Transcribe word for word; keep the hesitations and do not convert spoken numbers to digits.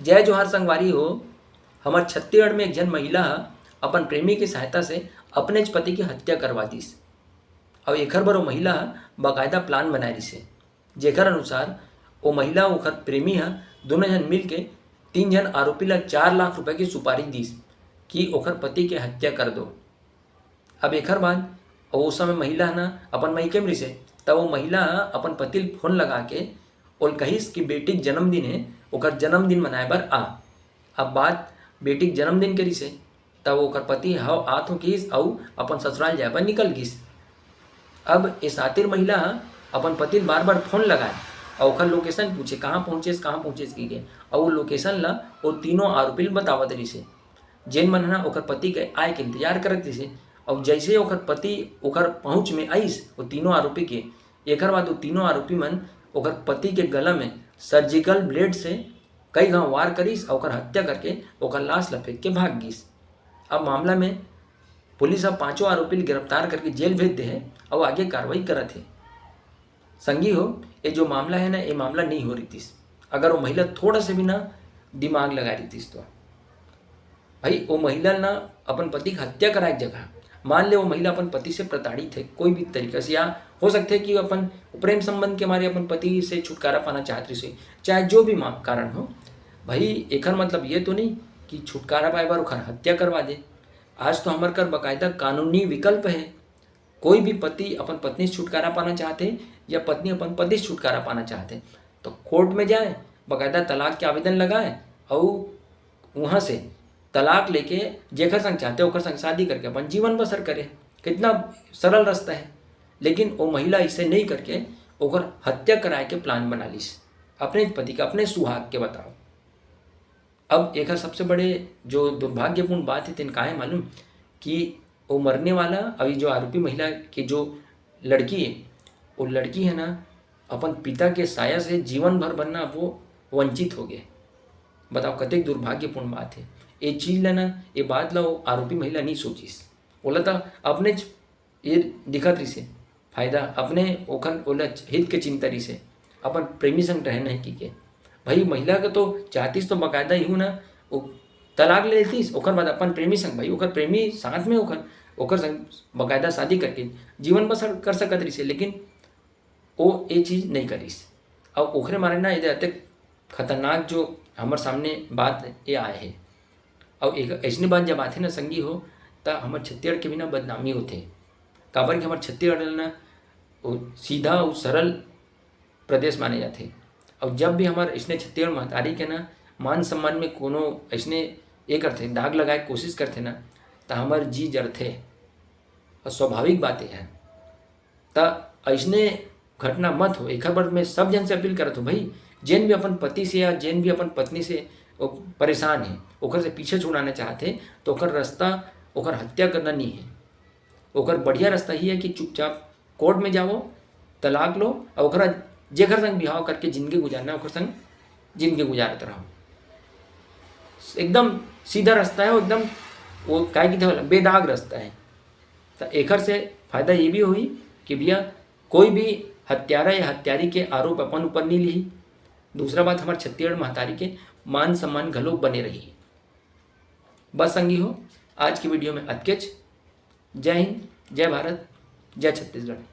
जय जोहार संगवारी हो। हमर छत्तीसगढ़ में एक झन महिला ह अपन प्रेमी के सहायता से अपनेच पति के हत्या करवा दिस। अउ एखर बर वो महिला ह बाकायदा plan बनाए रिसे, जेकर अनुसार वो महिला, ओखर प्रेमी ह, दोनों झन मिल के तीन झन आरोपी ला चार लाख रुपए की सुपारी दिस कि ओखर पति के हत्या कर दो। अब एखर बाद, ओ समय महिला ह ना अपन मइके में रिसे, तब वो महिला ह अपन पति ल फोन लगा के ओल कहिस कि बेटी के जन्मदिन हे, ओकर जन्मदिन मनाए बर आ। अब बात बेटी के जन्मदिन के रिसे, तब ओकर पति हव आत हो किस अउ अपन ससुराल जाए बर निकल गिस। अब ए सातिर महिला ह अपन पति ल बार बार फोन लगाए अउ ओकर लोकेशन पूछे, कहाँ पहुँचेस, कहाँ पहुँचेस कहिके। अउ वो लोकेशन ला वो तीनों आरोपी ल बतावत रिसे, जेन मन ह ना ओकर पति के आए के इंतजार करत रिसे। अउ जैसे ओकर पति ओकर पहुँच में आइस वो तीनों आरोपी के, एकर बाद वो तीनों आरोपी मन ओकर पति के गला में सर्जिकल ब्लेड से कई घाव वार करिस अउ ओकर हत्या करके ओकर लाश ल फेंक के भाग गिस। अब मामला में पुलिस ह पांचों आरोपी ल गिरफ्तार करके जेल भेज दे हे अउ आगे कार्रवाई करत हे। संगी हो, ये जो मामला है ना, ये मामला नहीं हो रही थी अगर वो महिला थोड़ा से भी ना दिमाग लगा रही थी तो। भाई, वो महिला ना अपन पति की हत्या कराए के जगह, मान ले वो महिला अपन पति से प्रताड़ित है कोई भी तरीका से, या हो सकता है कि अपन प्रेम संबंध के मारे अपन पति से छुटकारा पाना चाहत रही से, चाहे जो भी मा-, कारण हो, भाई, एकर मतलब ये तो नहीं कि छुटकारा पाए बर ओकर हत्या करवा दे। आज तो हमर कर बाकायदा कानूनी विकल्प है। कोई भी पति अपन पत्नी से छुटकारा पाना चाहते या पत्नी अपन पति से छुटकारा पाना चाहते, तो कोर्ट में जाए, बाकायदा तलाक के आवेदन लगाए, अउ वहाँ से तलाक लेके जेकर संग चाहते ओकर संग शादी करके अपन जीवन बसर करे। कितना सरल रास्ता है। लेकिन वो महिला इसे नहीं करके ओकर हत्या कराए के प्लान बना लीस अपने पति का, अपने सुहाग के। बताओ, अब एक सबसे बड़े जो दुर्भाग्यपूर्ण बात है, तेन का है मालूम, कि वो मरने वाला, अभी जो आरोपी महिला के जो लड़की है, वो लड़की है ना, अपन पिता के साया से जीवन भर बनना वो वंचित हो गए। बताओ, कतेक दुर्भाग्यपूर्ण बात है। ये चीज ला ना, ये बात ला वो आरोपी महिला नहीं सोचिस। ओला तो अपने ये दिखत रिसे फायदा, अपने ओखन ओला हित के चिंता रिसे, अपन प्रेमी संग रहना है कि के। भाई, महिला के तो चाहतीस तो बाकायदा ही ना, वो तलाक ले लेतीस, ओकर बाद अपन प्रेमी संग, भाई, ओकर प्रेमी साथ में ओकर, ओकर संग बाकायदा शादी करके जीवन बसर कर सकत रिसे, लेकिन वो ये चीज नहीं करिस। अब ओखरे मारे ना, ये अतेक खतरनाक जो हमर सामने बात ये आए है। अउ एक ऐसने बात जब आथे ना संगी हो, त हमर छत्तीसगढ़ के भी ना बदनामी होथे। काबर कि हमर छत्तीसगढ़ ना वो सीधा अउ सरल प्रदेश माने जाथे। अउ जब भी हमर ऐसने छत्तीसगढ़ महतारी के ना मान सम्मान में कोनो ऐसने ये करथे, दाग लगाए के कोशिश करथे ना, त हमर जी जरथे। अउ स्वाभाविक बात ये है। त ऐसने घटना मत हो, एकर बर मैं सब जन से अपील करत हूँ भाई, जेन भी अपन पति से या जेन भी अपन पत्नी से वो परेशान है, ओकर से पीछे छुड़ाना चाहत है, तो ओकर रास्ता, ओकर हत्या करना नहीं है। ओकर बढ़िया रास्ता ही है कि चुपचाप कोर्ट में जाओ, तलाक लो, और ओकरा जेकर संग बिहाव करके जिंदगी गुजारना है, ओकर संग जिंदगी गुजारत रहो। एकदम सीधा रास्ता है, वो एकदम, वो काय की बेदाग रास्ता है। तो एकर से फायदा ये भी होई कि भैया, कोई भी हत्यारा या हत्यारी के आरोप अपन ऊपर नहीं ली। दूसरा बात, हमारे छत्तीसगढ़ महतारी के मान सम्मान घलो बने रही। बस संगी हो, आज की वीडियो में अतकेच। जय हिंद, जय भारत, जय छत्तीसगढ़।